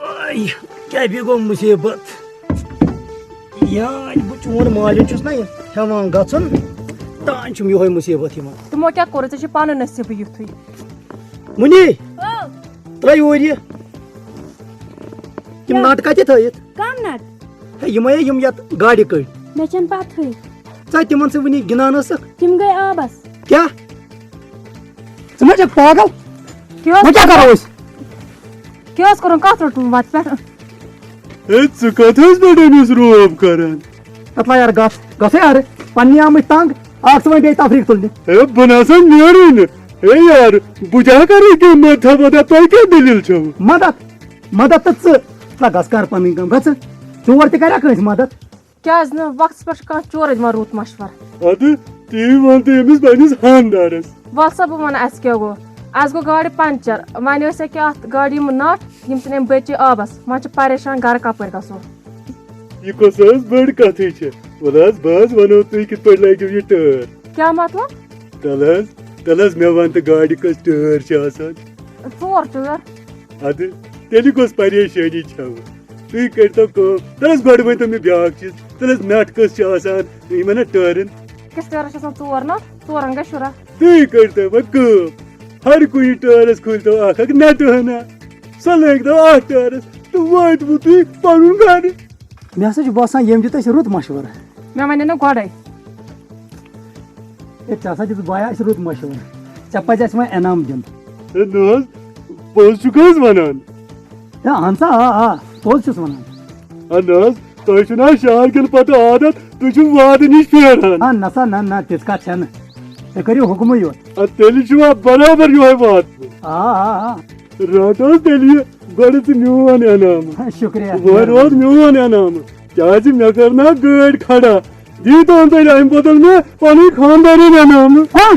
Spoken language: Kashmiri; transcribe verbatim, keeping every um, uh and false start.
آے، کیٛاہ بیٚیہِ گوٚو مُصیٖبت؟ یا بہٕ چون ماجن چھُس نہ ہٮ۪وان گژھُن، تانۍ چھُم یِہوٚے مُصیٖبت یِوان۔ تِمو کیٛاہ کوٚرُتھ؟ ژےٚ چھُے پنُن نصیٖبٕے یُتھُے۔ مُنی، ترٛٲے یور یہِ۔ تِم کیٛاہ؟ نٹ کتہِ تھٲیِتھ؟ کم نٹ؟ ہے، یِمے یِم یتھ گاڑِ کٔڑۍ۔ مےٚ چھَنہٕ پتہٕے۔ ژٕ تِمن سۭتۍ وُنہِ گِنٛدان ٲسٕکھ؟ تِم گٔے آبس۔ کیٛاہ؟ ژٕ ما چھکھ پاگل؟ کیٛاہ وۄنۍ کیٛاہ کرو أسۍ؟ کیٛاہ اوس کرُن؟ کتھ روٚٹُم وتہِ پٮ۪ٹھ؟ ہے، ژٕ کتھ ٲسۍ پٮ۪ٹھ أمِس روب کران؟ اَتھ لا یارٕ، گژھ، گژھ ہے یارٕ، پننہِ آمٕتۍ تنگ، اکھ ژٕ وۄنۍ بیٚیہِ تفریٖق تُلنہِ۔ ہے، بہٕ نہ سا نیرٕے نہٕ۔ ہے یارٕ، بہٕ کیٛاہ کرٕ کینٛہہ مدتھا مدد، تۄہہِ کیٛاہ دٔلیٖل چھو؟ مدد؟ مدد تہٕ ژٕ، لا گژھ کر پنٕنۍ کٲم، گژھ ژٕ۔ ژور تہِ کریا کٲنٛسہِ مدد؟ کیٛازِ نہٕ؟ وقتس پٮ۪ٹھ چھُ کانٛہہ چورے دِوان رُت مشورٕ۔ ادٕ تی وَن تہٕ أمِس پننِس خاندارس۔ وَل سا، بہٕ وَنہٕ اَسہِ کیٛاہ گوٚو۔ اَسہِ گوٚو گاڑِ پنچر، وۄنۍ ٲسۍ أکیٛاہ اَتھ گاڑِ یِم نَٹ، یِم ژٕ أمۍ بٔچی آبس، وۄنۍ چھِ پریشان گرٕ کپٲرۍ گژھو۔ یہِ کۄس حظ بٔڑ کتھٕے چھےٚ؟ وَلہٕ حظ، بہٕ حظ وَنو تُہۍ کِتھ پٲٹھۍ لٲگِو یہِ ٹٲر۔ کیٛاہ مطلب؟ تَلہٕ حظ، تَلہٕ حظ، مےٚ وَن تہٕ گاڑِ کٔژ ٹٲر چھِ آسان؟ ژور ٹٲر۔ اَدٕ تیٚلہِ کۄس پریشٲنی چھَو؟ تُہۍ کٔرۍتو کٲم، تَلہٕ حظ گۄڈٕ ؤنۍتو مےٚ بیٛاکھ چیٖز، تَلہٕ حظ نَٹ کٔژ چھِ آسان یِمَن نہ ٹٲرَن؟ أکِس ٹٲرَس چھِ آسان ژور نَٹ، ژورَن گٔے شُراہ۔ تُہۍ کٔرۍتو وۄنۍ کٲم، ہر کُنہِ ٹٲرَس کھوٗلۍتو اَکھ اَکھ نَٹہٕ ہنا، سۄ لٲگۍتو اَتھ ٹٲرَس تہٕ وٲتۍوٕ تُہۍ پَنُن گَرٕ۔ مےٚ ہسا چھُ باسان، ییٚمۍ دیُت اَسہِ رُت مشورٕ۔ مےٚ وَنے نہ گۄڈَے۔ ہے، ژےٚ ہسا دیُت بایہِ اَسہِ رُت مشورٕ۔ ژےٚ پَزِ اَسہِ وۄنۍ انعام دیُن۔ ہے، نہ حظ، پوٚز چھُکھ حظ وَنان؟ ہے، اَہن سا، آ، آ، پوٚز چھُس وَنان۔ ہے، نہ حظ، تۄہہِ چھُو نہ شہر کٮ۪ن پَتہٕ عادت، تُہۍ چھِو وعدٕ نِش پھیران۔ آ، نہ سا، نہ، نہ، تِژھ کَتھ چھَنہٕ۔ ژےٚ کٔرِو حُکمٕے یوت۔ اَدٕ تیٚلہِ چھُوا برابر یِہوٚے وعدٕ؟ آ، آ، آ۔ رَٹ حظ تیٚلہِ یہِ، گۄڈٕ ژٕ میون انعام۔ شُکریہ۔ وۄنۍ روز میون انعام۔ کیٛازِ مےٚ کٔر نا گٲڑۍ کھڑا۔ دیٖتو تیٚلہِ اَمہِ بدل مےٚ پنٕنۍ خانٛدارِنۍ انعام۔ ہا؟